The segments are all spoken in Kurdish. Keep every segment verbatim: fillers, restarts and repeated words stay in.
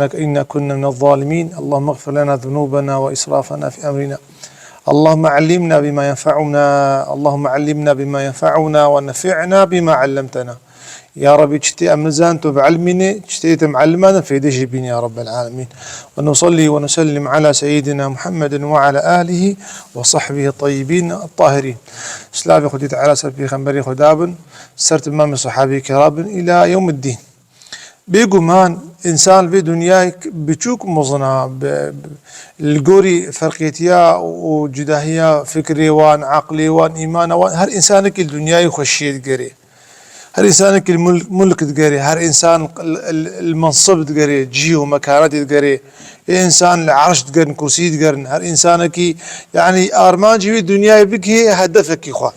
إنا كنا من الظالمين. اللهم اغفر لنا ذنوبنا وإسرافنا في أمرنا. اللهم علمنا بما ينفعنا. اللهم علمنا بما ينفعنا وانفعنا بما علمتنا. Ya Rabbi, çi tê em nizanin tu bielmînê, çi tê tu em elimandin fêdê jê bînî ya Rabbel Alemîn. Ve nusalli ve nusellim ala seyyidina Muhammedin ve ala alihi ve sahbihi tayyibin tahirin. Silavê Xwedê Teala ser pêxemberê Xweda bin, ser temamê sahabê kiram bin, ila yewmiddin. Bêguman, însan vê dinyayê biçûk mezin a, bi, bi, li gorî ferqêtiya û cudahiya fikrê wan, eqlê wan, îmana wan, her însanekî li dinyayê xweşiyê digerê. Her însanekî li mul-, mulk digerê, her însan li, li, li mensib digerê, cî û mekanetê digerê. Ê însan li erş digerin, kursî digerin. Her însanekî, yanî armancî wî dinyayê bigihê hedefekî xwe.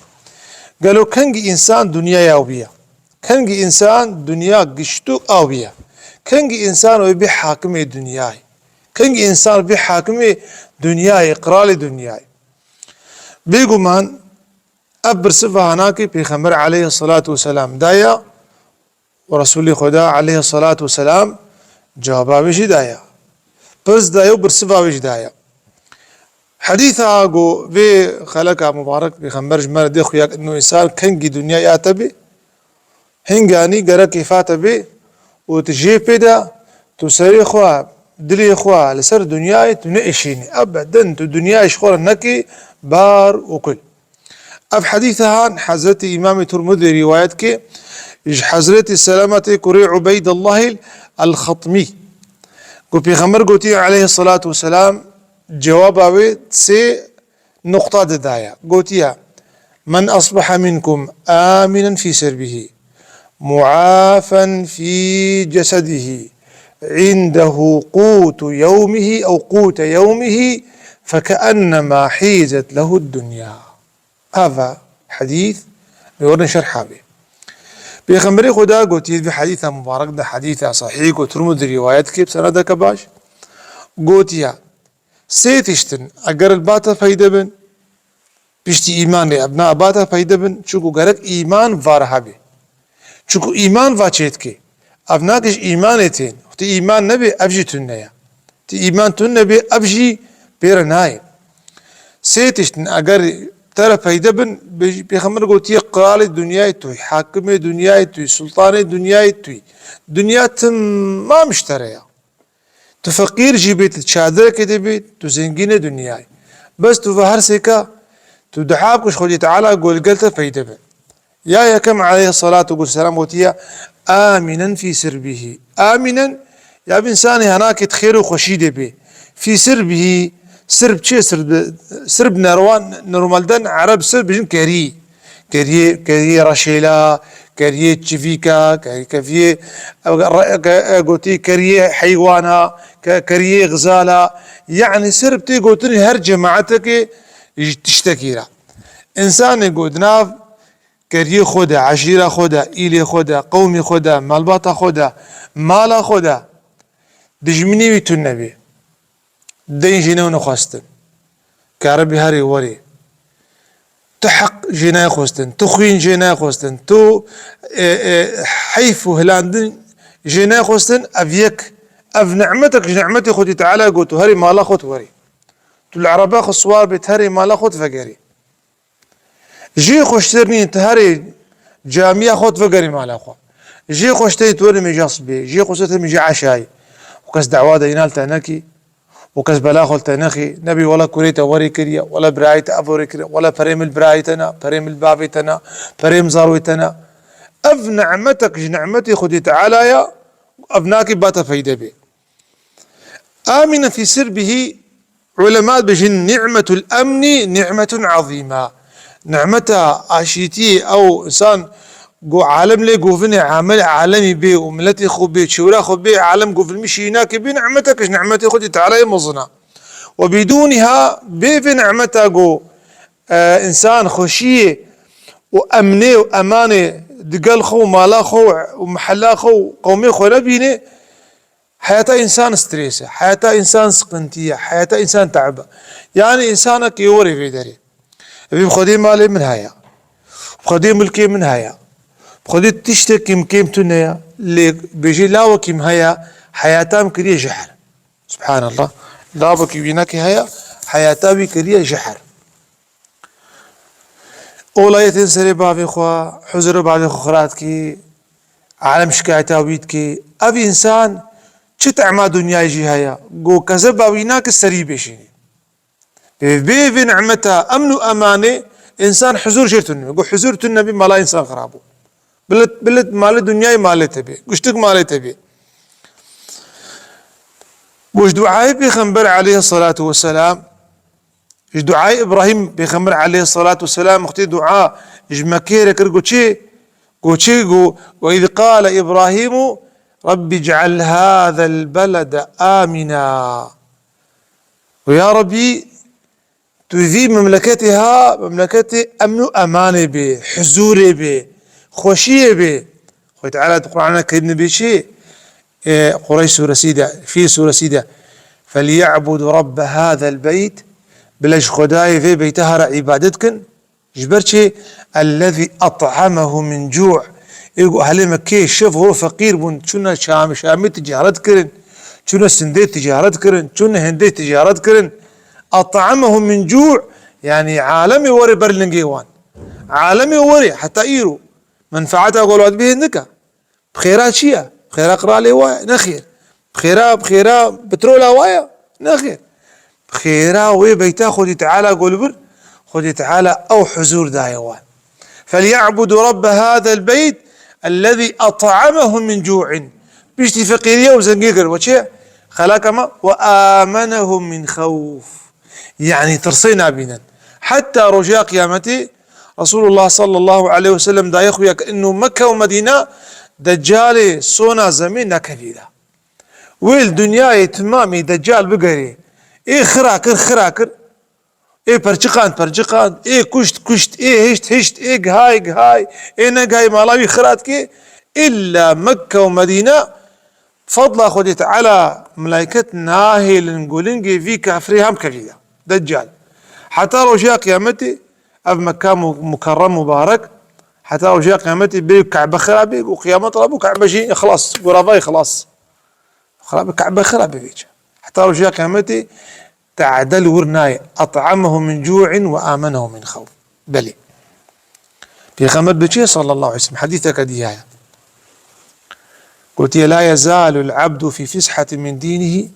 Gelo kengî însan dinyaya wî ye? Kengî însan dinya giştû a wî ye? Kengî însan wê bê hakimê dinyayê? Kengî însan bê hakimê dinyayê, qralê dinyayê? Bêguman, ev birsiva hanakê Pêxember aleyhi salatu weselam daye û Resulê Xweda aleyhi salatu weselam cewaba wê jî daye. Pirs daye û birsiva wê jî daye. Hadîsa ku vê xeleka mubarek Pêxember ji me re dê xuya, ino însan kengî dinyayê hate bê, hinganî gerek kêfa te bê û tu jê pê de, tu serê xwe, dilê xwe li ser dinyayê tu neêşînî. Ebeden tu dinyayê ji xwe re nekî bar û kul. Ev hedîsa han Hezretî Îmamê Tirmidî rîwayet ke ji Hezretî Selametê kurê Ubeydillahî el-Xetmî. Ku Pêxember gotiye aleyhissalatu vesselam, cewaba wê sê nuqta didaye. Gotiye, "Men asbaha minkum aminen fî sirbihi, muafen fî cesedihî, indehu qutu yewmihî ew qute yewmihî, fekeennemâ hîzet lehu dunya." Ava hedîs, em werin şerha wê. Pêxemberê Xweda gotiye, vê hedîsa mubarek de, hedîsa sahîh ku Tirmidî rîwayet kir, bi senedeke baş, gotiye, sê tiştin eger li ba te peyde bin, piştî îmanê evna ba te peyde bin, çunku gerek îman va re hebe. Çunku îman va çêdike. Ev nake ji îmanê tên. Tu îman nebê, ev jî tune ye. Tu îman tune bê, ev jî pê re nayê. Sê tiştin eger te re peyde bin, bê-, Pêxember gotiye, qralê dinyayê tu yî, hakimê dinyayê tu yî, sultanê dinyayê tu yî. Dinya timam ji te re ya. Tu feqîr jî bî, tu çadirekê de bî, tu zengînê dinyayê. Bes tu ve her sêka, tu dua bike ji Xwedê Teala ku li gel te peyde be. Ya yekem aleyhissalatu vesselam gotiye, "Aminen fî sirbihî." Aminen, ya bi însanê henakê di xêr û xweşî de bê. Fî sirbihî, sirb çi ye? Sirb, sirb nerwan, normalden Ereb sirb bijin kerî. Keriyê, keriyê reşêla, keriyê çivîka, ke-, keviyê, e, re-, ke-, e, gotî keriyê heywana, ke-, keriyê xizala. Yanî sirb tê gotinê her cemaetekê ji tiştekî re. Însanê ku di nav keriyê xwe de, eşîra xwe de, îlê xwe de, qewmê xwe de, malbata xwe de, mala xwe de dijminî wî tune bê. Deyn jê newne xwestin. Keribî herê werê. Tu heq jê nayê xwestin, tu xwîn jê nayê xwestin, tu, e, e, heyf û hilandin jê nayê xwestin, ev yek, ev nimetek ji nimetê Xwedê Teala got, tu herê mala xwe tu werê. Tu li ereba xwe siwar bê, tu herê mala xwe tu vegerî. Jê xweştir nîn tu herê camiya xwe tu vegerî mala xwe. Jê xweştir tu werî mêja sibê, jê xweştir tu mêja eşayî. Û kes dawa de îna li te nekî, û kes bela xwe li te nexî, nebî wela kurê te werê kiriye, wela birayê te ev werê kiriye, wela perê min li birayê te na, perê min li bavê te na, perê min zarwê te na. Ev nimetek ji nimetê Xwedê Teala ya, ev nakê ba te peyde bê. Amine fî sirbihî, ulema dibêjin, ni'metul emnî ni'metun azîma. Nimeta aşîtiyê ew însan ku alem lê govine, amel alemî bê û miletê xwe bê, çewra xwe bê, alem govilmişî înakê bê, nimetek ji nimetê Xwedê Teala yê mezin a. Ve bidûniha, bê vê nimeta ku, e, însan xweşiyê û emnê û emanê digel xwe û mala xwe û mehela xwe û qewmê xwe nebîne, heyata însan strês e, heyata însan siqintî ye, heyata însan te'b e. Yanî însanek ê werê vê derê. Evî bi Xwedê malê min heye. Bi Xwedê milkê min heye. Bi Xwedê tiştekî min kêm tune ye. Lê bêjê lawekî min heye, Heyata min kiriye jehr. Subhanallah. Lavekî wînekî heye, heyata wî kiriye jehr. Olayê tên serê bavê xwe, huzurê bavê xwe xirat kî, alem şikayeta wî dikî. Ev însan çi tehma dinyayê jî heye? Go kezeba wî nake serî bêşînî. Bê vê nimeta emn û emanê însan huzur jêr tune. Go huzur tune bî mala însan xirab bû. Bilet, bilet malê dinyayê malê te bê. Guştik malê te bê. Go ji duayê Pêxember aleyhissalatu vesselam, ji duayê Îbrahîm Pêxember aleyhissalatu vesselam wextê dua ji Mekkê re kir, go çi? Go çi? Go, "Ve iz qale Îbrahîmu Rabbi ic'al hâzel belede âmina." Go ya Rabbî, tu vî memleketê ha, memleketê emn û emanê bê, huzurê bê, xweşiyê bê. Xwedê Teala di Qur'ana Kerîm de bê çi? Ê, Qureyş suresî de, Fîl suresî de, "Felya'budu rabbe hâzel beyt", bila ji Xwedayê vê beyta ha re îbadet kin. Ji ber çi? "Ellezî et'amehum min cu'." Ê ku ehlê Mekkê şev ro feqîr bûn, çûne Şam-, Şamê ticaret kirin, çûne Sindê ticaret kirin, çûne Hindê ticaret kirin. "Et'amehum min cu'", yanî alemê werê ber lingê wan. Alemê werê heta îro menfaeta ku li wan dibê hênik e. Bi xêra çi ye? Bi xêra qiralê wa ye? Nexêr. Bi xêra, bi xêra petrola wa ye? Nexêr. Bi xêra wê beyta Xwedî Teala go li vir, Xwedî Teala ew huzur daye wan. "Felya'budu rabbe hâzel beyt ellezî et'amehum min cu'in." Piştî feqîriye û zengî kir. We çi? Xelaqehum ve âmenehum min xewf. Yanî tirsê nabînin. Heta roja qiyametê Resulullah sallallahu aleyhi ve sellem daye xuya ke inno Mekke û Medîne Deccalê sona zemê nekevî de. Wê li dinyayê timamî Deccal bigerê. Ê xira kir, xira kir. Ê perçiqand, perçiqand. Ê kuşt, kuşt. Ê hişt, hişt. Ê gihay, gihay. Ê negihay mala wî xira dike. Îlla Mekke û Medîne fedla Xwedê Teala melaiket nahêlin golingê vî kafirê hem kevî de. Deccal. Heta roja qiyametê ev Mekka mu-, mukerrem mubarek, heta roja qiyametê bê Ka'be xira bê û qiyamet re bû Ka'be jî xilas, goravayê xilas. Xira bê Ka'be xira bê vêca. Heta roja qiyametê te'del wir nayê. "Et'amehum min cu'in ve amenehum min xewf." Belê. Pêxember bi çi sallallahu aleyhi ve sellem? Hedîseke dî heye. Gotiye, "La yezalul abdu fi fishatin min dînihi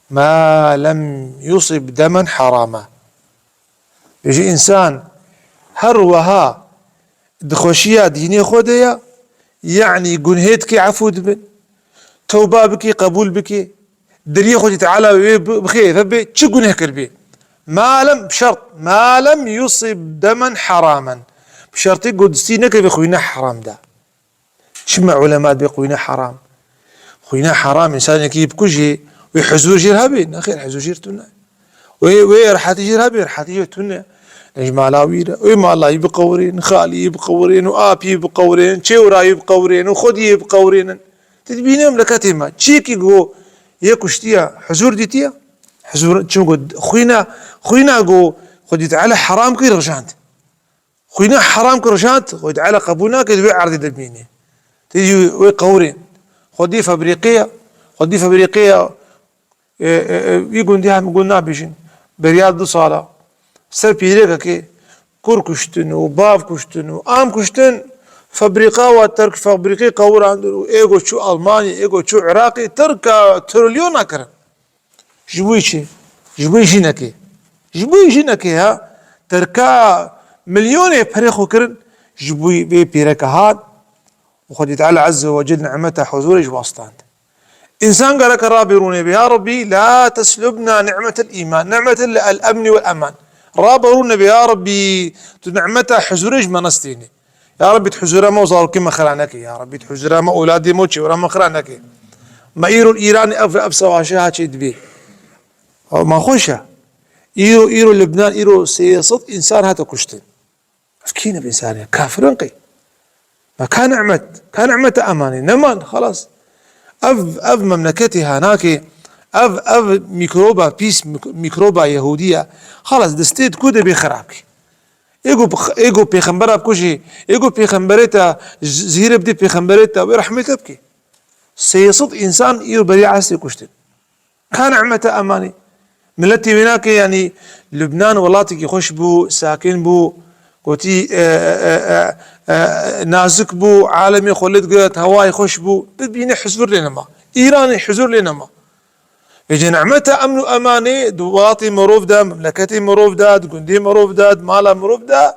ma lem yusib demen harama." Bêje însan her weha di xweşiya dînê xwe de ye, yanî gunhê dike efû dibin, tewba bike, qebûl bike, deriyê Xwedî Teala wê bi-, bixê, vebe çi guneh kiribê. Ma lem, bi şert, ma lem yusib demen heramen. Bi şertê ku destî nekeve xwîna heram de. Çima ulema dibê xwîna heram? Xwîna heram, însanekî bikujê, wê huzur jêr hebe? Nexêr, huzur jêr tune. Wê, wê rehetî jêr hebe? Rehetî jêr tune. Ne ji mala wî re. Wê mala wî biqewirên, xalî yî biqewirên û apî yî biqewirên, çêwra yî biqewirên û xwediyê biqewirênin. Tu dibînî memleketê me. Çiyekî ku yê kuştiye, huzur dîtiye? Huzur, çimku xwîna, xwîna ku Xwedî Teala heram kir, rijand. Xwîna heram kir, rijand, Xwedî Teala qebûl nake, di wê erdê de bîne. Tê jî wê qewirên. Xwedî febrîqeya, xwedî febrîqeya, e, e, e, wî gundî hem gund nabêjin. Beriya du sala ser pîrekekê kur kuştin û bav kuştin û am kuştin, febrîqa wa terk, febrîqê qewirandin û ê go çû Almanyê, ê go çû Iraqê, terka trilyona kirin. Ji bo çi? Ji bo jinekê. Ji bo jinekê ha. Terka milyonê perê xwe kirin, ji bo vê pîreke hat û Xwedî Teala Azze ve Celle nimeta huzurê ji wa stand. Însan gereke rabê rûnê bê, ya Rabbî, la teslubna ni'metel îman, ni'metel el emni vel eman. Rabe rûnê bê, ya Rabbî, tu nimeta huzurê ji me nestênî. Ya Rabbî, di huzura me û zarokê me xira neke. Ya Rabbî, di huzura me, oladê me û çêwra me xira neke. Me îro li Îranê ev, ev savaşê ha çê dibê. Ma xweş e. Îro, îro Libnan, îro sê sed însan hate kuştin. Ev kî ne însan e? Kafir in qey. Ma ka nimet, ka nimeta emanê. Neman, xelas. Ev, ev memleketê ha nake. Ev, ev mîkroba pîs, mîk-, mîkroba Yehûdî ye. Xelas, destê di ku de bê xirab kî. Ê ku, ê ku pêxembera bikujê, ê ku pêxemberê te z-, zihîrê bidê pêxemberê te, wê rehmê te bike. Sê sed însan îro berî esrê kuştin. Ka nimeta emanî. Miletê wê nake, yanî Lubnan welatekî xweş bû, sakin bû, gotî, e, e, e, e, e, nazik bû, alemê xwe lê digirt, hewayê xweş bû. Bibîne huzur lê nema. Îranê huzur lê nema. Vêce nimeta emn û emanê di welatê mirov de, memleketê mirov de, di gundê mirov de, di mala mirov de,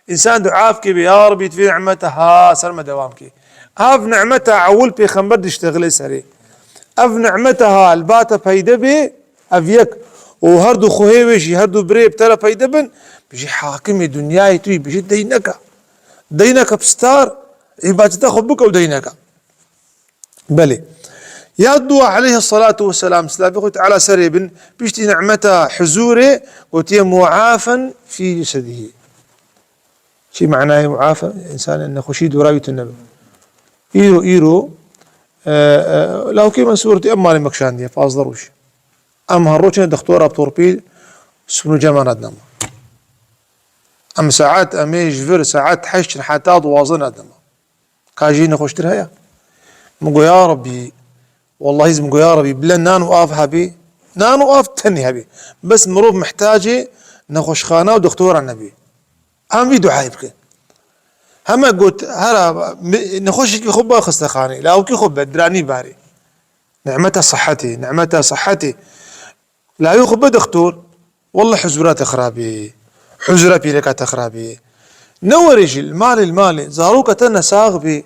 însan dua bike bê, ya Rebî, tu vê nimeta ha ser me dewam kê. Ev nimeta ewil pêxember diştexile serê. Ev nimeta ha li ba te peyde bê, ev yek. Û her du xwehê wê jî, her du birê bi te re peyde bin, bijî hakimê dinyayê tu yî, bijî deyneka. Deyneka bi star, îbadeta xwe bike û deyneka. Belê. Ya dua aleyhissalatu vesselam, silavê Xwedê Teala serê bin, piştî nimeta huzurê, gotiye, "Muafen fî cesedihî." Çi manayê muafen? Însanê nexweşî dora wî tune be. Îro, îro, e, e, lawkê min sûretî em malê me kişandiye, pazdeh roj. Em her roj çine dextora torpîl, sûn û cema nadine me. Em saet, em ê ji vir saet heşt çin heta duwazdeh nadine me. Ka jî nexweştir heye? Min got, ya Rebî, wellahî min got, ya Rebî, bile nan û av hebî, nan û av tenê hebî. Bes mirov mihtacê nexweşxana û doktora nebî. Em vî duayê bikin. Heme got, hera, mi-, nexweşekî xwe ba xistexanê, lawkî xwe be, diranî barê. Nimeta sihetê, nimeta sihetê. Lawê xwe be doktor, wallah huzura te xirabê. Huzura pîreka te xirabê. Ne werê jî, li malê, li malê, zaroka te nesax bê,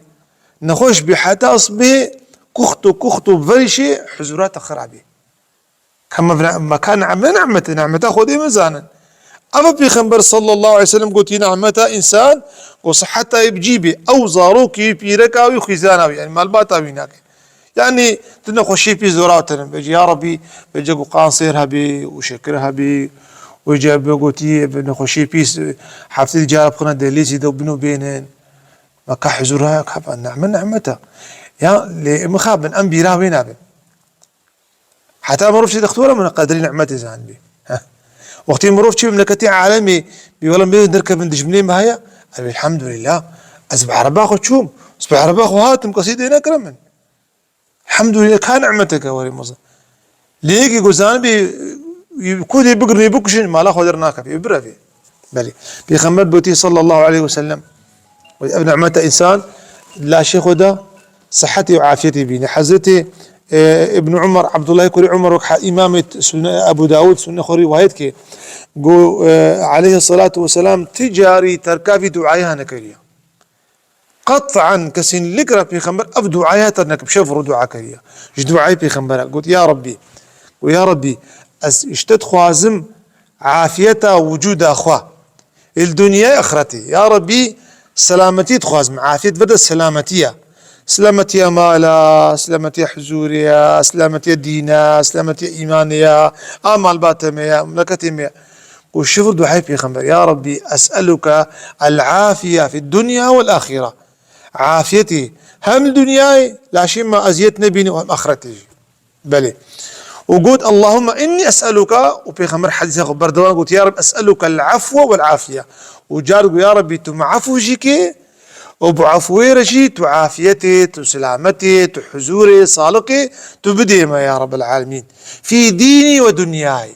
nexweş bê, heta sibê, kuxt û kuxt û verîşê huzura te xirabê. Ka me vira-, me ka nime nimete, nimeta Xwedê me zanin. Eva Pêxember sallallahu aleyhi ve sellem gotî, nimeta însan, ku siheta wî bi cî bê, ew zarokê wî, pîreka wî, xwîzana wî, yanî malbata wî nake. Yanî, tu nexweşî pîs zora tene. Vêce, ya Rebî, vêce ku kansêr hebî û şekir hebî, vêce bi gotî, bi nexweşî pîs, heftê cara bixine dêlîzî de bino bênin. Me ka huzur haya, ka nime nimeta. Ya, lê mixabin, em bîra wê nabin. Heta mirov çi dixtore min qedrî nimetê zanibî. Heh. Wextî mirov çi memleketê alemê bî, wela bê derkevin dijminê me heye, ev elhamdulillah. Ez bi ereba xwe çûm, ez bi ereba xwe hatim, kesî dê nekire min. Elhamdulillah, ka nimeteke werê mezin. Lê yekî ku zanibî, ku dê bigirin, bikuşin, mala xwe dernakevê, birevê. Belê. Pêxember gotî sallallahu aleyhi ve sellem, ev nimeta însan laşê xwe de sihetê û afiyetê bîne. Hezretê, e, Ibn Umar, Abdullah kurê Umar, wek ha-, îmamê t-, Sunne Ebu Dawud, Sunne xwe rîwayet ke, go, e, aleyhissalatu vesselam, ti carî terka vî duayê ha nekiriye. Qet'an kesînlik re Pêxember ev duaya te nekir, bi şev û rû dua kiriye. Ji duayê Pêxembera got, ya Rebbî, got, ya Rebbî, ez ji te dixwazim afiyeta wicûda xwe. Li dinyayê axretê. Ya Rebbî, selametî dixwazim, afiyet vede selametiya. Selametiya mala, selametiya huzûrê ya, selametiya dîna, selametiya îmanê ya, a malbata me ya, memleketê me ya. Û şiv duayê Pêxember, ya Rebbî, es'eluke el-afiye fi dunya vel axire. Afiyetî hem li dinyayê, laşê me eziyet nebîne û hem axretê jî. Belê. Û got, Allahümme inni es'eluke, û Pêxember hedîsa xwe berdewam got, ya Reb, es'eluke el-afwe vel afiye. Û car got, ya Rebbî, tu me afû jî kê, û bi afwê re jî tu afiyetê, tu selametê, tu huzûrê, saliqê, tu bidê me, ya Rebbel alemîn. Fî dînî ve dinyayê.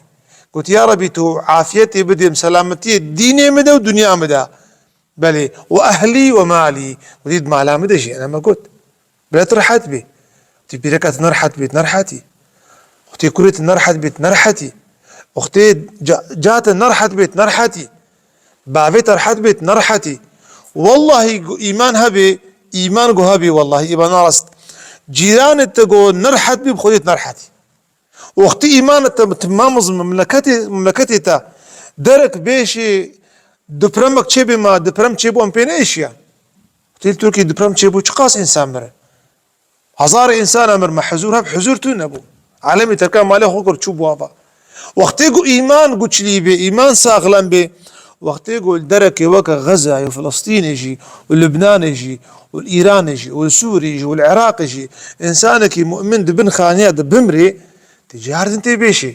Got, ya Rebbî, tu afiyetê bidê min, selametiyê dînê min de û dinya min de. Belê. Ve ehlî ve malî. Got, di mala min de jî, ene me got. Bila tu rehet bî. Wextê pîreka te nerehet bê, tu nerehetî. Wextê kurê te nerehet bê, tu nerehetî. Wextê ca-, ca te nerehet bê, tu nerehetî. Bavê te rehet bê, tu nerehetî. Wellahî gu-, îman hebê, îman gu hebê, wellahî, îmana rast. Cîranê te gu nerehet bê, bi Xwedê tu nerehetî. Wextê îman te, te mamizin memleketê, memleketê te derek bêşê, depremek çêbê ma, deprem çêbû em pê neêşiya. Wextê li Tirkiyê deprem çêbû, çiqas însan mirin. Hezarê însan mirin, me huzûr heb, huzûr tune bû. Alemê terka malê xwe kir, çû bû ava. Wextê ku îman guçlî bê, îman saxlem bê, wextê ku li derekê weke Xezayê û Filistînê jî û Lubnanê jî û li Îranê jî û li Sûriyê jî û li Iraqê jî însanekî mu'min di bin xaniya de bimrê, tê cihardin tê bêşê.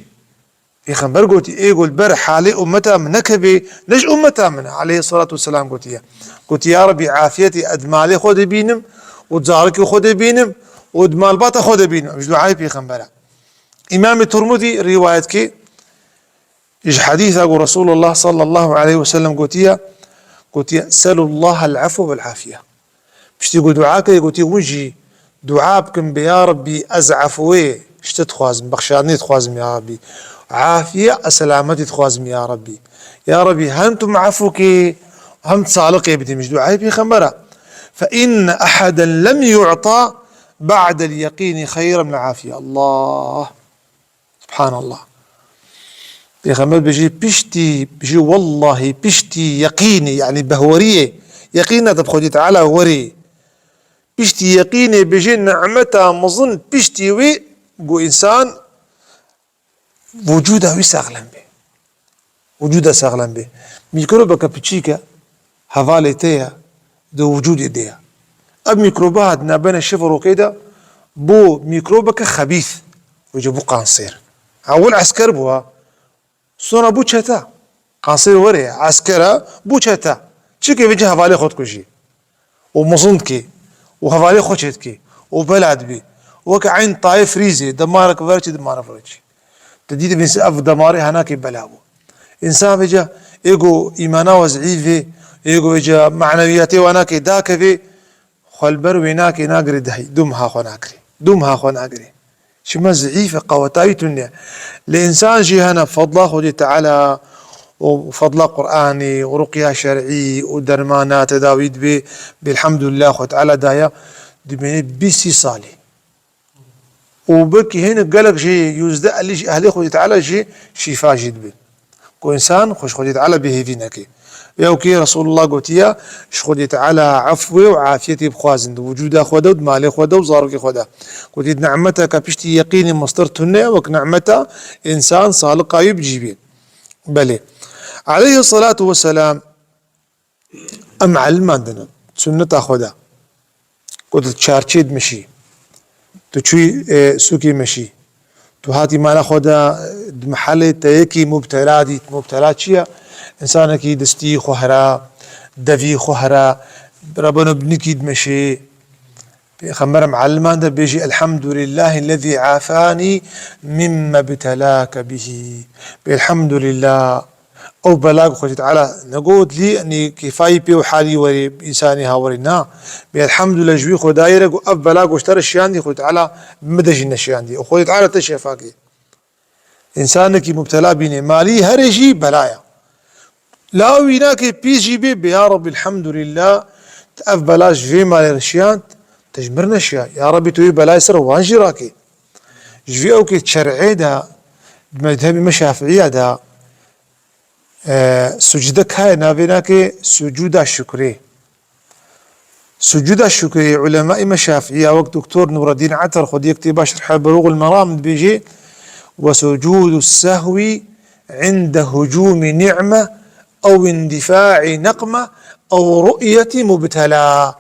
Pêxember gotî, ê ku li ber halê ummeta min nekevê, ne ji ummeta min e, aleyhissalatu vesselam gotiye. Gotî, ya Rebî, afiyetê ez di malê xwe de bînim û di zarokê xwe de bînim û di malbata xwe de bîne. Ji duayê Pêxembera. Îmamê Tirmidî rîwayet ke ji hedîsa ku Resulullah sallallahu aleyhi ve sellem gotiye, gotiye, "Selullahal afwe vel afiye." Piştî ku dua kiriye, gotiye, "Hûn jî dua bikin bê, ya Rabbî, ez efwê, ji te dixwazim, bexşandinê dixwazim, ya Rabbî. Afiye, ez selametî dixwazim, ya Rabbî. Ya Rabbî, hem tu min efw kê, hem tu saliqê bidî min." Ji duayê Pêxembera. "Fe inne eheden lem yu'ta ba'del yeqînî xeyren min afiye." Allah. Subhanallah. Pêxember bijî piştî, bijî wellahî piştî yeqînê, yanî behweriyê, yeqîna te bi Xwedê Teala werê. Piştî yeqînê bijî nimeta mezin piştî wê ku însan vücuda wî saxlem bê. Vücuda saxlem bê. Mîkrobeke piçîk e, hevalê te ye, di vücudê de ye. Ev mîkroba hat nabene şev û rokê de bû mîkrobeke xebîs. Wêce bû kanser. Ewil esker bû ha. Sonra bû çete. Kanser were ye. Esker e, bû çete. Çike vêce hevalê xwe dikujî. Û mizin dikê. Û hevalê xwe çêdikê. Û bela dibê. Weke eyn tayê frîzê. Demarek ver çi, demarek ver çi. Te dî dibîn se ev demarê henakê bela bû. Însan vêca ê ku îmana we zîf vê, ê ku vêca maneviyatê we nakê dakevê, xwe li ber wê nakê nagirê dehî, du meha xwe nagirê. Du meha xwe nagirê. Çima zîf e, qeweta wî tune ye. Lê însan jî hene fedla Xwedê Teala û fedla Qur'anê û ruqya şer'î û dermana tedawî dibê, bê elhamdulillah Xwedê Teala daye, dibêne bîst sî salî. Û belkî hênik gelek jî yüzde elli jî ehlê Xwedê Teala jî şîfa jî dibe. Ku însan xwe ji Xwedê Teala bêhêvî neke. Ya ku Resulullah gotiye, ji Xwedê Teala efwê û afiyetê bixwazin di wicûda xwe de û di malê xwe de û zarokê xwe de. Gotiye, nimeteke piştî yeqînê mestir tune ye, wek nimeta însan saliqa wî bi cî bê. Belê. Aleyhisselatu vesselam Em elimandin, sunneta xwe de. Ku tu çarçê dimişî, tu çûyî, e, sûkê meşî, tu hatî mala xwe de, e, di mehelê te yekî mubtela dît. Mubtela çi ye? Însanekî destî xwe hera, devî xwe hera, rebeno binikî dimeşê. Pêxember em elimande bêjî, "Elhamdulillahillezî afani mimme bitelake bihî." Bê elhamdulillah. Ew bela ku Xwedî Teala negot lî, yanî kêfayî pê û halî werê, însanî ha werê, na. Bê elhamdulillah ji wî Xwedayê re ku ev bela ku ji te re şiyandî, Xwedî Teala min de jî neşiyandî. Û Xwedî Teala te şefa kê. Însanekî mubtela bîne, malî herê jî bela ye. La wî nake pîs jî bê, bê ya Rabbî elhamdulillah, tu ev bela ji vê malê re şiyand, te ji mir neşiya. Ya Rabbî tu wî belayê ser wan jî rakê. Ji vî ewkê şer'ê de, di mezhebê me Şafiiya de, E, sucde ka ye navê nake sucuda şukrê. Sucuda şukrê, ulemayê me Şafiiya wek Doktor Nureddîn Eter xwediyê kitêba Şerhê Bulûgul Meram dibêje, "Ve sucudu sehwi inde hucûmî ni'me ew indifa'î neqme ew ru'yetî mubtela."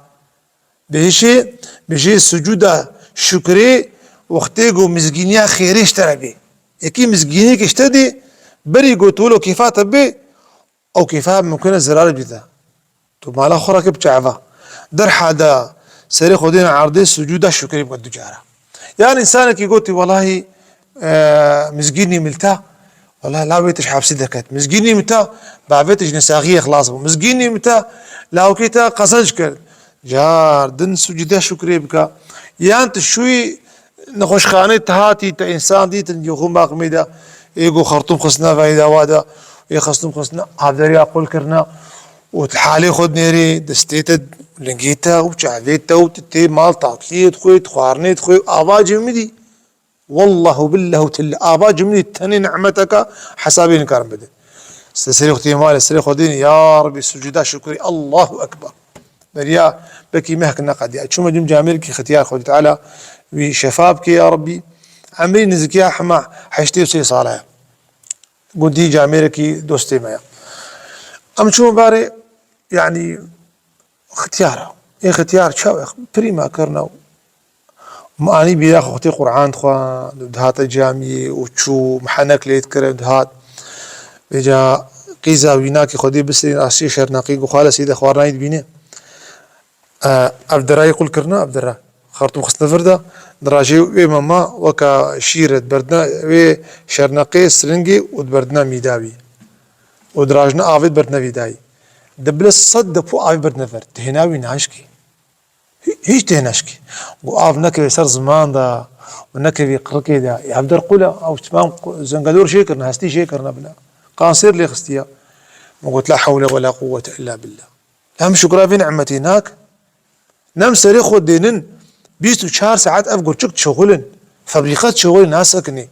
Bêjê, bêjê sucuda şukrê wextê ku mizgîniya xêrê ji te re bê. Yekî mizgîniyekê ji te dê, berî ku tu wilo kêfa te bê, ew kêfa mimkun e zirarê bide. Tu mala xwe rake biçe eva. Derha de serê xwe dêne erdê sucuda şukrê bike du cara. Yan însanekî gotî, "Welahî, e, mizgînî min li ta, welahî la wê tij hepsî derket. Mizgînî min ta, bavê tij nesaxiyê xilas bû. Mizgînî min ta, lawkê te qezenc kir." Car din sucde şukrê bike. Yan tu şûyî nexweşxanê, tu hatî, te însan dîtin, yê xwe maqmê de, ê ku xertûm xistine veyda wa de, ê xertûm xistine avderiya qul kirine û tu halê xwe dinêrê, destê te, lingê te û çavê te û tu tê mal tatliyê dixwê, tu xwarinê dixwê, ava cemidî. Wallahu billahu til ava cimrî tenê nimeteke hesabê nikarin bidin. Serê xwe tê malê, serê xwe dênî, ya Rabbî, sucuda şukurî, Allahu Ekber. Beriya belkî mehk neqediya. Çûme dûm camêrkî xitiyar Xwedî Teala wî şefa bike, ya Rabbî. Emrî nizikiya hema heştê û sê sala ye. Gundî camêrekî dostê me ye. Em çûme barê, yanî, Xitiyar e. Ê xitiyar çawe pirî me kirine û me anî bîra xwe, xwetê Qur'an dixwend û dihate camiyê û çû mihenek lê dikirin, dihat. Vêca qîza wînakî Xwedê bisirîn, asiyê şerneqî ku xwe li sîde xwarinayî dibîne. E, ev derayê qul kirine, ev dera. Xartûm xistine vir de, di rajê wê mema weka şîr e, di berdina wê şerneqê, silingê û di berdina mîda wî. Û di rajina avê di berdina vî dayî. Di bile sed depo avê berdine vir. Dihêna wî naşkî. Hî-, hîç tê naşkî. Got, av nekevê ser ziman de û nekevê qirikê de. Ya ev der qul e, ew tamam qu-, zengelor jê kirine, hestî jê kirine bile. Kanser lê xistiye. Min got, "La hewle we la quwwete illa billah." Em şukra vê nimetê nak. Nem serê xwe dênin, bîst û çar saet ev gurçik dişixulin. Febrîqe dişixulin, nasekinê.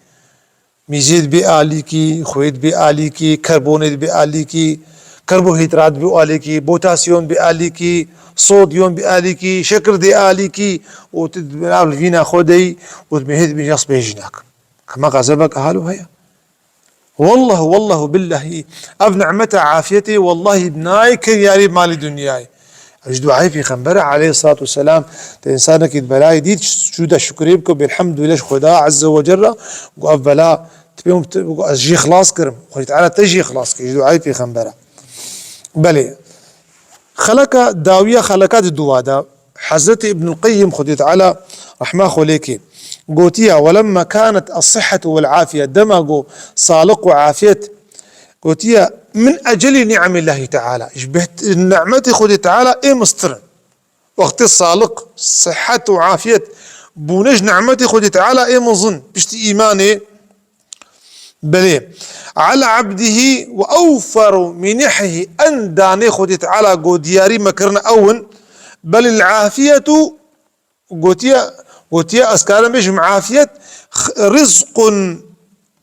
Mîzê dibê alîkî, xwê dibê alîkî, karbonê dibê alîkî, karbohîdrat dibê alîkî, potasyon dibê alîkî, sodyon dibê alîkî, şekir dê alîkî û tu di nav li vîna xwe dey û dibê hê dibê jas bêjî nak. Kema qezebek ahalo heye. Wallah, wallah, billahi, ev nimeta afiyetê, wallahi, nayê kiryarî malê dinyayê. Ji duayê Pêxembere aleyhissalatu vesselam, te însanekî di belayê dît, şû de şukrê bike, belhamdulillah ji Xweda Azze ve Celle, got, "Ev bela, tu pê min, tu, got, ez jî xilas kirim." Xwedî Teala te jî xilas kir, ji duayê Pêxembere. Belê. Xeleka dawiya xeleka di duwa de, Hezretî Îbnul Qeyyim, Xwedî Teala rehma xwe lê kê, gotiye, "Welemma kanet es-sihhetu vel-afiye", dema ku saliq û afiyet, gotiye, "Min ecelî ni'emillahî Teala", ji beht-, nimetê Xwedî Teala ê mistir in. Wextê saliq, sihet û afiyet bûne ji nimetê Xwedî Teala ê mezin, piştî îmanê, Belê. Ala abdihî ve ewferu minihî, en danê Xwedê Teala go diyarî me kirine ew in. Belil afiyetu, gotiye, gotiye, ez karim bêjim afiyet, x-, rizqun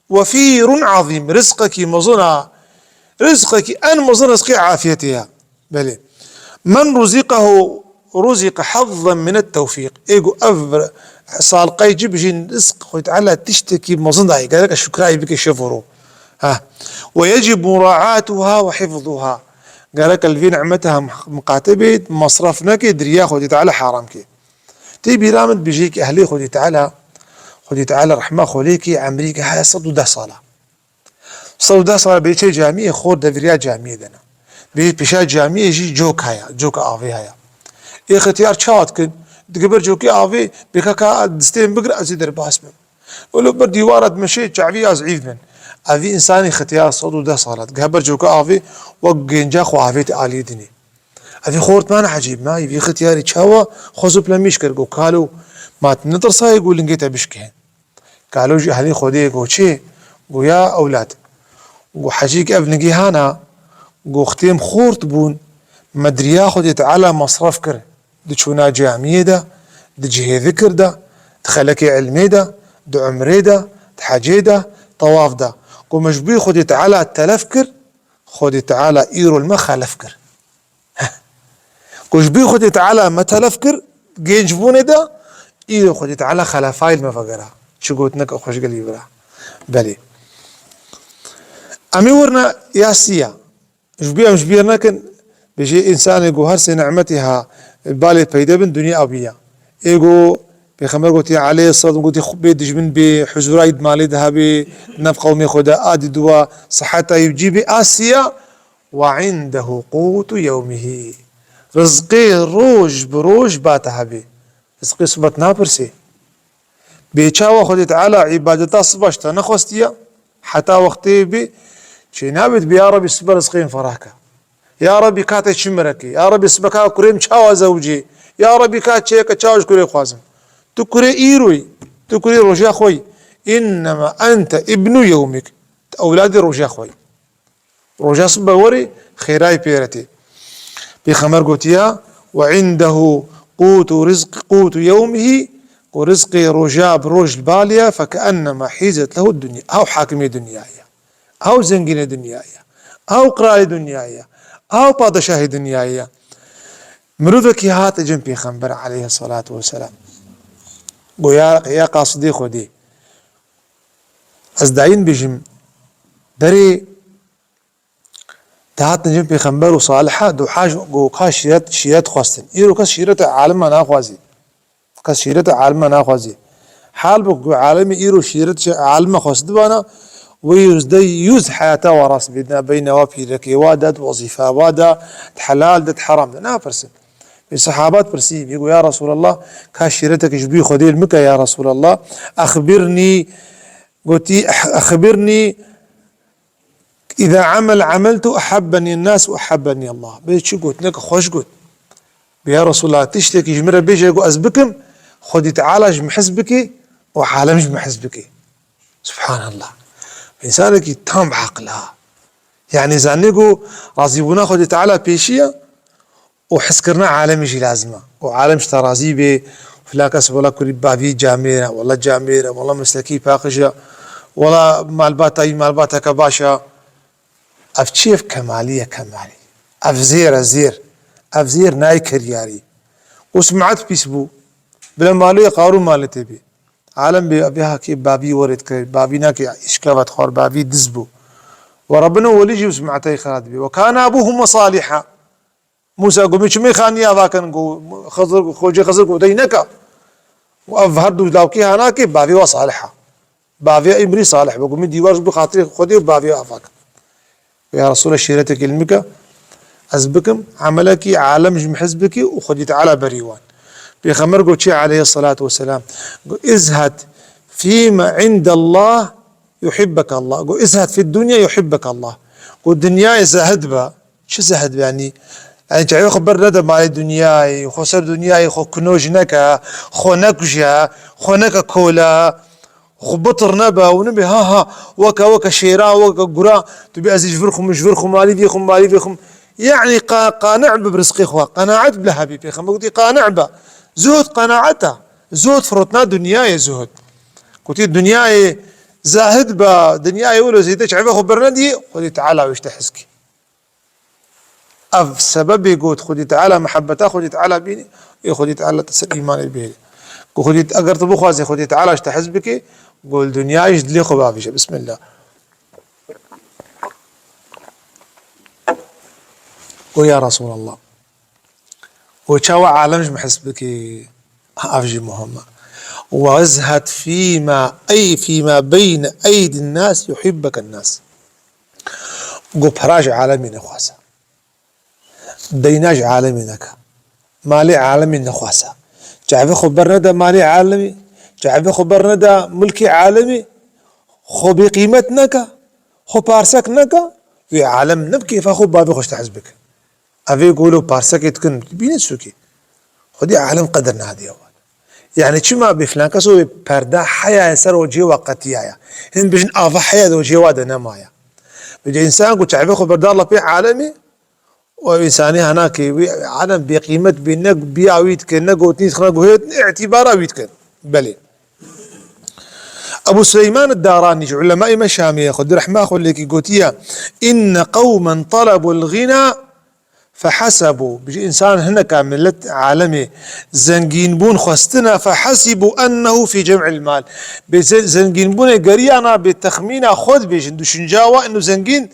wefîrun azîm. Rizqekî mezin a. Rizqekî en mezin rizqê afiyetê ye. Belê. Men ruziqehu ruziqe hazzen minet tewfîq. Ê ku ev salqey ci bijîn rizq Xwedê Teala tiştekî mezin dayê. Gerek e şukrayê bike şev û ro. Ha. Ve yecib muraatuha ve hifzuha. Gerek e li vê nimeta miqate bê, masraf neke, di riya Xwedê Teala haram ke. Tê bîra min dibêje ki ehlê Xwedê Teala, Xwedê Teala rehma xwe lê ke, emrî ke heye sed û deh sala. Sed û deh sala bê çê camiyê, xor deviriya camiyê de ne. Bê pêşa camiyê jî cok heye, coka avê heye. Ê xetiyar çawa dikin? Dike ber cokê avê, bê ka ka distên bigir, ez ê derbas bim. Welo ber dîwara dimeşê, çavî ya zîf bin. Evî însanî xetiyar sed û deh sala digihe ber coka avê, wek gênca xwe avê te alî dinê. Evî xort man ecîb, ma vî xetiyarî çawa xwe zoplemîş kir, go kalo, ma tu netirsayê go lingê te bişkê. Kalo ji ehlê Xwedê go çê? Go ya ewlad. Go hecî ki ev nigîhana, go xitêm xort bûn, me di riya Xwedê Teala masraf kir. Di çûna camiyê de, di cihê zikir de, di xelekê ilmê de, di umrê de, di hecê de, tewaf de. Go me ji bo Xwedê Teala telef kir, Xwedê Teala îro li me xelef kir. Ku ji bo Xwedê Teala me telef kir, genc bûnê de, îro Xwedê Teala xelefayê li me vegera. Çi gotinek xweşgelî bira. Belê. Em ê werna ya siya. Ji bo em ji bîr nekin, bêjê însanê ku her sê nimetê ha balê peyde bin, dinya awiya. Ê ku Pêxember gotiye, aleyhisselam gotiye, xu-, bê dijmin bê, huzurayî di malê de hebê, nav qewmê xwe de, a di dua, siheta yî cî bê, a siya, "Ve indehu qutu yewmihi." Rizqê roj bi roj ba te hebê. Rizqê sibe te napirsê. Bê çawa Xwedê Teala îbadeta siba ji te nexwestiye? Heta wextê bê, çê nabê bê, ya Rebî, sibe rizqê min ferah ke. Ya Rebî, ka te çi min re kê? Ya Rebî, sibe ka kurê min çawa zewicê? Ya Rebî, ka çêke çawa ji kurê xwazim? Tu kurê îro yî, tu kurê roja xwe yî. Înnema ente îbnu yewmik. Tu ewladê roja xwe yî. Roja sibe werê xêrayî pê re tê. Pêxember gotiya, "Ve indehu qutu rizq-, qutu yewmihi", ku rizqê roja bi roj li bal e, "fekennema hîzet lehu dunya", ew hakimê dinyayê ye, ew zengînê dinyayê ye, ew qiralê dinyayê ye, ew padeşahê dinyayê ye. Mirovekî hate cem Pêxember aleyhissalatu vesselam. Goya ya qasidê Xwedê. Ez dayîn bijim, berê dihatin cem Pêxember û Saliha, duha ji, go ka şîret, şîret xwestin. Îro kes şîreta alima naxwazî. Kes şîreta alima naxwazî. Hal bi ku alimê îro şîret şi-, alima xwestibana, wê yüzde yüz heyata wa rast bidine, beyne wa pîrekê wa de, di wezîfa wa de, di helal de, di heram de. Napirsin. Wê sehabat pirsî, wê got, "Ya Resulallah, ka şîretek ji bî Xwedê li min ke, ya Resulallah, exbirnî," gotî, "Exbirnî îza amel ameltu ehabbenî nas ve ehabbenî Allah." Bê çi got, ne ki xweş got. Bê ya Resulallah, tiştekî ji min re bêje, got, "Ez bikim, Xwedî Teala ji min hez bike û alem ji min hez bike." Subhanallah. Însanekî tam bi aqil ha. Yani zanî ku razîbûna Xwedê Teala pêşiya û hizkirina alemê jî lazim e. Û alem ji te razî bê, filan kes wela kurî bavî camêr e, wela camêr e, wela meslekî paqij e, wela malbata wî malbateke baş e. Ev çi ye? Ev kemalî ye, kemalî. Ev zêr e, zêr. Ev zêr nayê keryarî. Û simat pîs bû. Bila malê Qarûn malê tê bê. Alem bê, bê hakê bavî werê dikir, bavî nakê îşkeva dixwar, bavî diz bû. Ve Rabbina welî jî bi simatayî xira dibê. Ve kana abuhuma saliha. Musa got, "Min çi mêxaniya ava kin?" Got, Xizir, xocê Xizir got, "Dey neka." Û ev her du lawkî hanakê, bavê wa salih a. Bavê îmrî salih bû. Got, "Min dîwar bi xatirê Xwedê û bavê wa ava kin." Ya Resulallah, şîretekî li min ke, ez bikim, emelekî alem ji min hez bike û Xwedî Teala berî wan. Pêxember got çi aleyhissalatu vesselam? Got, "İzhed fîme indallah yuhibbeke Allah." Got, "İzhed fid dunya yuhibbeke Allah." Got, "Dinyayê zehid be." Çi zehid be yanî? Yanî çavê xwe bernede malê dinyayê, xwe ser dinyayê xwe kinoc neke, xwe nekuje, xwe neke kole. Xwe bitir nebe û nibê ha ha, weke, weke şêra, weke gura, tu bê ez ê ji vir xwe, ji vir xwe malî vê xwe, malî vê xwe. Yanî qa-, qane' bi bi rizqê xwe, qenaet bi hebî, pêxember gotî qane' be. Zuhd qenaet e. Zuhd firotna dinyayê zuhd. Gotî dinyayê zahid be, dinyayê wilo zêde çavê xwe bernedî, Xwedî Teala wê ji te hez kî. Ev sebebê got Xwedî Teala, mihebeta Xwedî Teala bînî, ê Xwedî Teala te ser îmanê bihêle. Got Xwedî, eger tu bixwazî Xwedî Teala ji te hez bike, got li dinyayê ji dilê xwe bavêje. Bismillah. Got ya Resulallah. Û çawa alem ji min hez bike? Ev jî muhim e. "Wezhed fîma ey fîma beyne eydin nas yuhibbeke nas." Got, "Para ji alemê nexwaze. Deyna ji alemê neke. Malê alemê nexwaze. Çavê xwe bernede malê alemê. Çavê xwe bernede milkê alemê. Xwe bêqîmet neke. Xwe parsek neke. Wê alem ne bi kêfa xwe bavê xwe ji te hez bike." Evê golo parsekê dikin, bîne sûkê. Xwedî alem qedir nadiye wan. Yani çima bê filan keso wê perda heya ser o cê wa qetiya ya. Hin bijin ava heya de o cê wa de nemaya. Bi de insan ku çavê xwe berdar la pê alemê, o insanî hana ki wê alem bê qîmet bî, ne biya wî dikin, ne gotinî dikin, ne guhêt, ne îtîbara wî dikin. Belê. Ebu Suleyman Daranî ji ulemay me Şamê ye, Xwedî rehma xwe lêkî gotiye, "Inne qewmen talabul ghina fehasebû." Bijî însan hineka millet alemê zengînbûn xwestine, "fehasibû ennehu fî cem'il mal." Bê ze-, zengînbûnê geriyana bê texmîna xwe dibêjin, düşünca wa inu zengîn,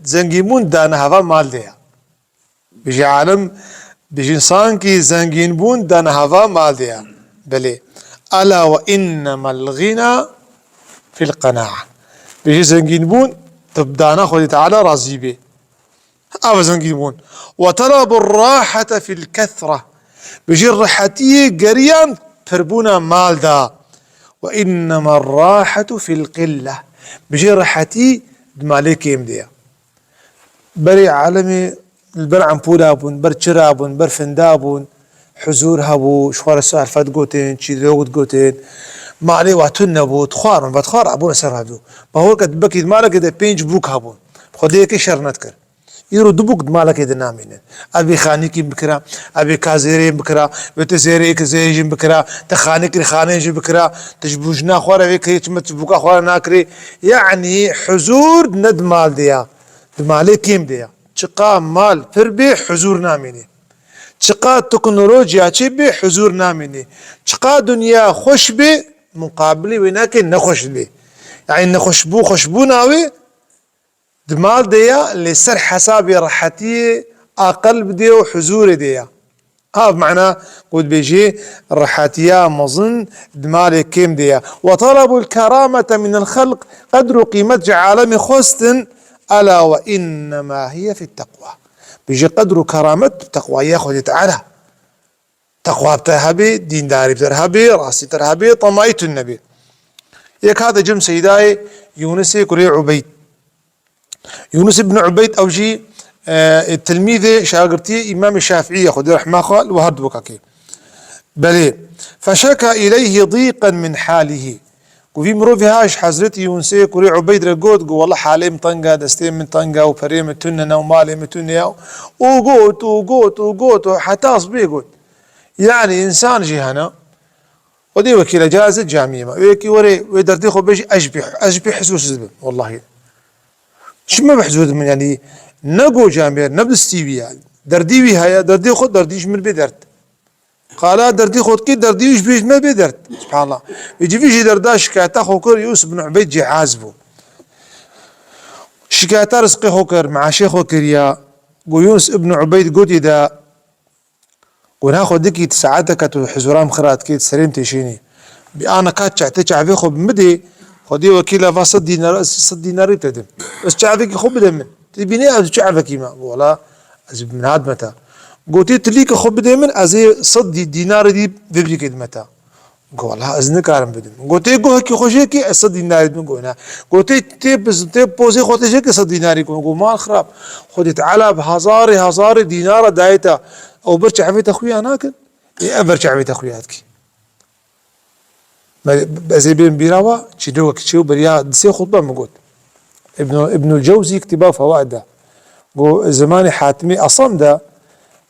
zengînbûn dane heva mal de ya. Bijî alim, bijî sankî zengînbûn dane heva mal de ya. Belê. Ela ve innemel ghina fil qenaa. Bijî zengînbûn di dana Xwedî Teala razî bê. Ev zengînbûn. Ve telebur rahete fil kethre. Bijî rehetiyê geriyan pirbûna mal de. Ve innemel rahetu fil qille. Bijî rehetî di malê kêm de ya. Berê alemê li ber empûla bûn, ber çira bûn, ber finda bûn, huzûr hebû, ji xwe re serfet gotin, çîrok digotin. Malê wa tune bû, dixwarin, vedixwar, bûne ser radyo. Bahor ke dibekî di malekê de pênc bûk hebûn. Xwedê yekê şer nedikir. Îro du bûk di malekê de namînin. Evê xanîkî bikira, evê ka zêrê bikira, vê te zêrê yekê zêrê jî bikira, te xanîkî xanê jî bikira, te ji bûjina xwe re vê kirê çima tu bûka xwe re nakirê. Yanî huzûr ne di mal de ya. Di malê kêm de ya. Çiqa mal pir bê, huzûr namînê. Çiqa teknolojiya çê bê, huzûr namînê. Çiqa dinya xweş bê, muqabilê wê nake nexweş bê. Yanî nexweşbû-, xweşbûna wê di mal de ya, lê ser hesabê rehetiyê aqil bidê û huzûrê de ya. Ev mana ku dibêjê rehetiya mezin di malê kêm de ya. Ve talabul keramete minel xelq, qedr û qîmet ji alemê xwestin, ela ve innema hiye fit teqwa. Bijî qedr û keramet bi teqwaya Xwedê Teala. Teqwa bi te hebê, dîndarî bi te hebê, rastî te hebê, temayî tune nebê. Yek hate cem Seydayê Yûnisê kurê Ubeyd. Yûnis ibn Ubeyd ew jî, e, tilmîzê şagirtiyê Îmamê Şafîî ye, Xwedê rehma xwe li we herduweka kê. Belê. Feşeka ileyhi dîqen min halihî. Ku vî mirovî ha ji Hezretî Yûnisê kurê Ubeyd re got, got, "Wela halê min teng e, destê min teng e û perê min tune ne û malê min tune ye." Û got, û got, û got, û heta sibê got. Yanî însan jî hene. Xwedê wekîle cazê camiyê me. Wê yekî were, wê derdê xwe bêjî, ez jî pê, ez jî pê hizûrsiz bim. Wellahî. Çi me bi hizûr dimin, yanî ne go camiyê, ne bi stî wî ye. Derdî wî heye, derdê xwe, derdî ji min bê derd. Qala derdî xwe dikê, derdî wî ji bê ji me bê derd. Subhanallah. Vê civî jî derda şikayeta xwe kir, Yûnis ibn Ubeyd cihaz bû. Şikayeta rizqê xwe kir, meaşê xwe kiriya. Go Yûnis ibn Ubeyd gotî de, Guna xwe dikî, tu saeteke tu hizûran xira dikî, tu serê min têşînî. Bi ana ka çe-, tê çavê xwe bi min dê, Xwedê wekîla va sed dînar, ez sed dînarî te dim. Ez çavekî xwe bide min. Tu bînê ez çavekî me. Wela ez bi min hat me te. Gotê tilîke xwe bide min, ez ê sed dî-, dînarê dî vê bîkê dime te. Go, "Wela ez nikarim bidim." Go, "Tê guhekî xwe jê kî ez sed dînarî didim." Go, "Na." Go, "Tê, tê biz-, tê pozê xwe tê jê kî sed dînarî." Go, "Go mal xirab. Xwedê Teala bi hezarê hezarê dînara dayê te. Ew ber çavê te xuya nakin. Ê ev ber çavê te xuya dikî." Me, ez ê bêm bîra wa, çîrokek çê û beriya di sê xutbe min got. Ibn, Ibnul Cewzî kitêba Fewaid de. Go, zemanê Hatimê Asam de,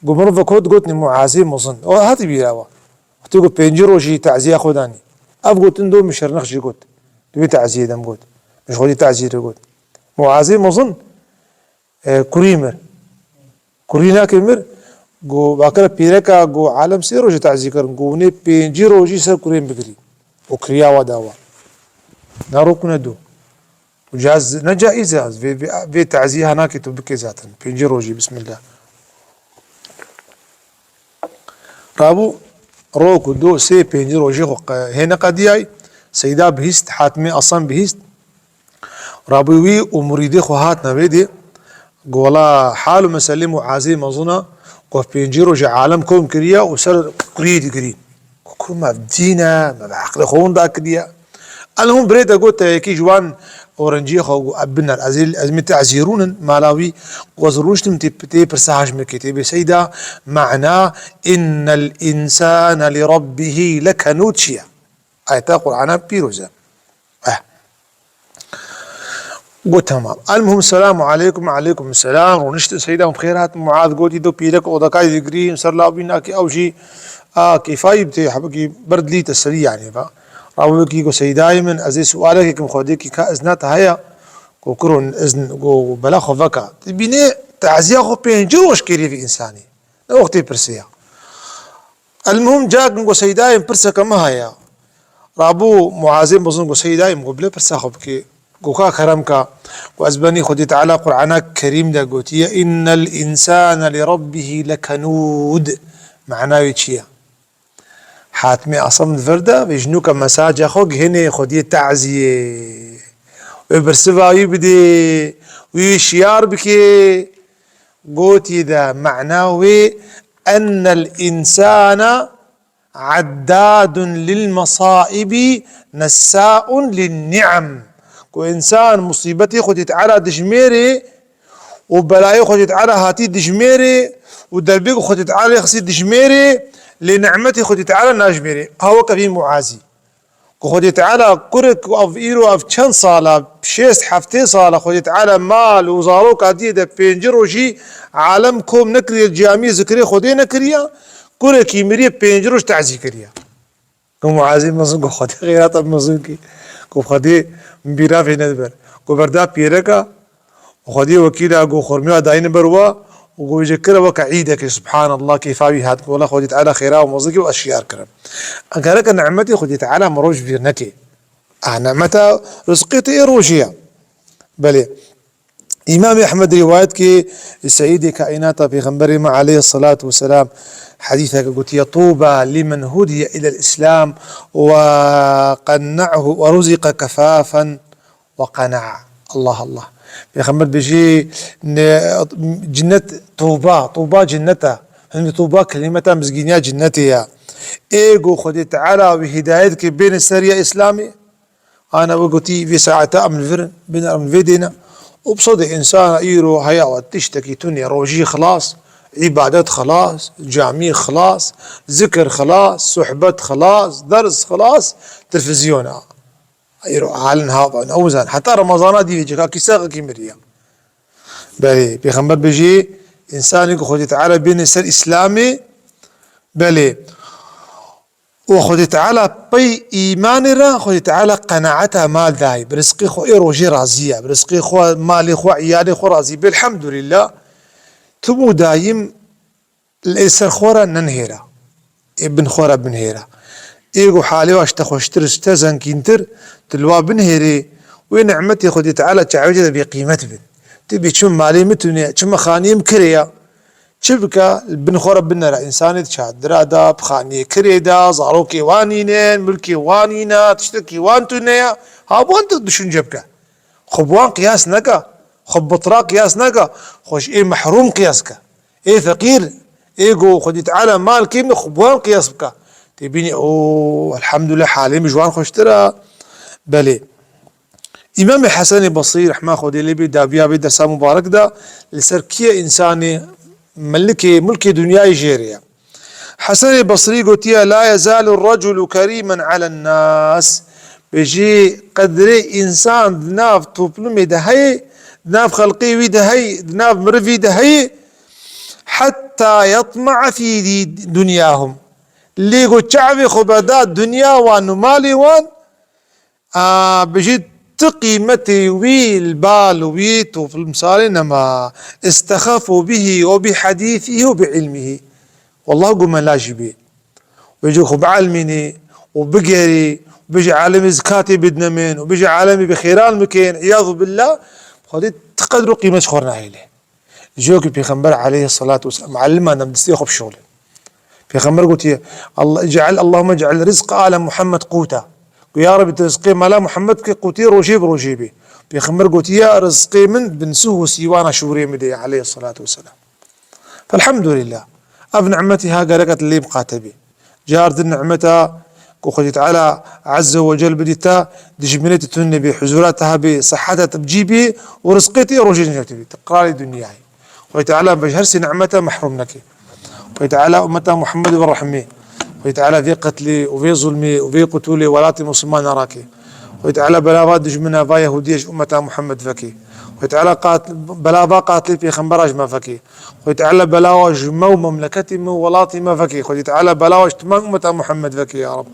go, mirovek hot gotinê Muazê Muzin. O hatî bîra wa. Wextê ku pêncî rojî teziya xwe danî. Ev gotin do min şernex jî got. Di wê teziyê de min got. Min ji xwe dî teziyê re got. Muazê mezin, e, kurî mir. Kurî nake mir. Go, bakire pîreka, go, alem sê rojî tezî kirin. Go, hûnê pêncî rojî ser kurê min bigirî. Û kiriya wa dawa. Ne rok ne do. Û caiz, ne caiz e, vê, vê, vê tezî ha nake tu bike zaten. Pêncî rojî, bismillah. Rabû rok û do, sê, pêncî rojî xwe qe-, hêne qediyay. Seyda bihîst, Hatmê Asan bihîst. Rabû wî û murîdê xwe hatne vê dê. Go, wela hal û meselê Muazê mezin e, ku pêncî rojê alem kom kiriye û ser kuriyê digirî. Ku kur me dîn e, me bi eqlê xwe winda kiriye. Elhûm birê te got, te yekî ji wan orenciyê xwe got, "Ev biner, ez ê, ez min te ez hîrûn in." Mala wî, "Ku ez rûniştim tê, tê pirsa haj min kê, tê bê Seyda, mena innel însane li rabbihî lekenûd çi ye?" Ayeta Qur'ana pîroz e. Eh. Got, "Temam." Elmuhim, "Selamu aleykum." "Aleykum selam." Rûniştin Seyda, "Hûn bi xêr hatin?" Muaz gotî, "Do pîrek odakayê digirî, ser lawî nakî ew jî, a, kêfayî bi tê, hebikî berdlî teselî, yanî, va." Rawekî got, "Seydayê min, ez ê sualekê kim xwedê kî ka izna te heye?" Got, "Kuro izn, got, bela xwe veka." Dibînê teziya xwe pêncî roj kiriye vî însanî. Ne wextê pirsiya. Elmuhim, cakin got, "Seydayê min, pirseke min heye." Rabû Muazê mezin got, "Seydayê min, got, bile pirsa xwe bikê." Got, "Ka kerem ka, got, ez benî Xwedê Teala Qur'ana Kerîm de gotiye, innel însane li rabbihî lekenûd." Mena wê çi ye? Hatmê Asam di vir de, vê jinûka mesaja xwe gihênê Xwediyê taziyê. Wê bersiva wî bidê, wî şiyar bikê. Gotî de mena wê, "Ennel însana addadun lil mesaibi nessaun lin ni'em." Ku însan musîbetê Xwedê Teala dijmêrê û belayê Xwedê Teala hatî dijmêrê û derbê ku Xwedê Teala xisî dijmêrê, lê ni'metê Xwedê Teala najmêrê. Ha weke vî Muazî. Ku Xwedê Teala kurek ku ev îro ev çend sala, şêst heftê sala Xwedê Teala mal û zaroka diyê de pêncî rojî alem kom nekiriye, camî zikrê Xwedê nekiriye, kurekî miriye pêncî roj tazî kiriye. Ku Muazî mezin ku Xwedê xêrata mezin kî, ku Xwedê bîra vê nediber. Ku berda pîreka, Xwedê wekîla, got, xurmiya dayîne ber wa û got, "Jê kire weke îdekê, subhanallah, kêfa wî hat." Got, "Wela Xwedê Teala xêra û mezin kî û ez şiyar kirim." Gereke nimetê Xwedê Teala mirov ji bîr neke. A nimeta rizqê te ê rojê ye. Belê. Îmamê Ehmed rîwayet kê, Seyyidê Kaînata Pêxemberê me aleyhisselatu vesselam hedîseke gotiye, "Tuba limen hudiye ilel Îslam ve qenne'hu ve ruziqe kefafen." Ve qenaa. Allah Allah. Pêxember bêjî, ne, cinnet tuba, tuba cinnet e. Hindî tuba kelîmeta mizgîniya cinnetê ye. Ê ku Xwedê Teala wî hidayet ke bêne ser ya Îslamê, ana we gotî vê saeta em li vir in, bêne em li vê dêne. Û bi sedê însana îro heya we tiştekî tune, rojî xilas, îbadet xilas, camî xilas, zikir xilas, sohbet xilas, ders xilas, televîzyona. Îro halin hava, ne uzan. Heta Remezana dî vê ceka kî saxekî miriya. Belê, Pêxember bijî, însanê ku Xwedê Teala bêne ser Îslamê, belê. Û Xwedê Teala pey îmanê re, Xwedê Teala qenaeta mal dayî. Bi rizqê xwe ê rojê razî ye. Bi rizqê xwe, malê xwe, îyalê xwe razî be. Elhamdulillah. Tim û dayîm li ê ser xwe re nenihêra. Ê bin xwe re binihêra. Ê ku halê wa ji te xweştir, ji te zengîntir, tu li wa binihêrê, wê nimetê Xwedê Teala çavê te de bêqîmet bin. Tu bê çima malê min tune, çima xaniyê min kirê ya. Çi bike, li bin xwe re binere. Însanê di çadira de, bi xaniyê kirê de, zarokê wan nînin, milkê wan nîne, tiştekî wan tune ye. Ha, bi wan tu düşünce bike. Xwe bi wan qiyas neke. Xwe bi bitra qiyas neke. Xwe ji ê mehrûm qiyas ke. Ê feqîr, ê ku Xwedî Teala mal kêm de xwe bi wan qiyas bike. Tê bînî, o, elhamdulillah, halê min ji wan xweştir e. Belê. Îmamê Hesenê Basrî, rehma Xwedê lê bê, dawiya vê dersa mubarek de li ser kî ye însanê melikê, mulkê dinyayê jêrê ye. Hesenê Basrî gotiye, "La yezalu reculu kerîmen alen nas." Bêjî, qedrê însan di nav toplumê de heye, di nav xelqê wî de heye, di nav mirivî de heye, hetta yetma'a fî di-, dunyahum. Lê ku çavê xwe beda dinya wan û malê wan, a, bijî ti qîmetê wî li bal wî toplumsalê nema. Istexefu bihi ve bi hadîsihi ve bi ilmihi. Wallah, gumen lajî bê. Wê jî xwe bielmînî û bigerî, bijî alemê zikatê bidine min û bijî alemê bi xêran bikên, îyazu billah, Xwedê ti qedr û qîmet ji xwe re nahêle. Ji ku Pêxember aleyhissalatu vesselam, mualliman dem distê xwe bişolin. Pêxember gotiye, "Allah, ec'el, Allahümme ec'el rizqa ale Muhammed quta." Ku ya Rabbi, tu rizqê mala Muhammed bike qutê rojê bi rojê bê. Pêxember gotiye, "Rizqê min bin suh û sîwana şûrê min de ye," aleyhissalatu vesselam. Felhamdulillah. Ev nimetî ha gerek e tu lê miqate bî. Car din nimeta ku Xwedî Teala Azze ve Cel bidî te, dijminê tu tune bî, huzura te hebî, seheta te bi cî bî û rizqê te rojê nijatî bî. Tu qralê dinyayê. Xwedî Teala bi her sê nimeta mehrûm neke. Xwedî Teala ummeta Muhammed ve rehmê. Xwedî Teala vê qetlê û vê zulmê û vê qutulê welatê Musulmana rake. Xwedî Teala bela va dijmina va Yehûdiyê ji ummeta Muhammed veke. Xwedî Teala qat-, bela va qatilê pêxembera ji me veke. Xwedî Teala bela wa ji me û memleketê me û welatê me veke. Xwedî Teala bela wa ji temam ummeta Muhammed veke ya Rab.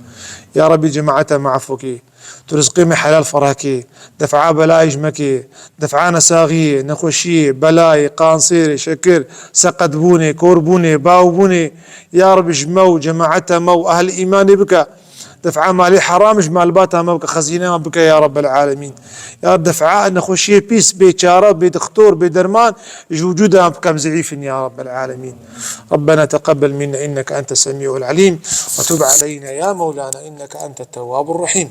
Ya Rabbi cemaeta me efû ke. Tu rizqê me helal fereh ke. Def'a belayê ji me ke. Def'a nesaxiyê, nexweşiyê, belayê, kanserê, şekir, seqetbûnê, korbûnê, bawbûnê. Ya Rabbi ji me û cemaeta me û ehl îmanê bike. Def'a malê heram ji malbata me bike, xezîne me bike ya Rabbel alemîn. Ya Rab, def'a nexweşiyê pîs, bê çare, bê dixtor, bê derman ji wicûda me bike, em zeîf in ya Rabbel alemîn. ربنا تقبل منا إنك أنت السميع العليم وتب علينا يا مولانا إنك أنت التواب الرحيم.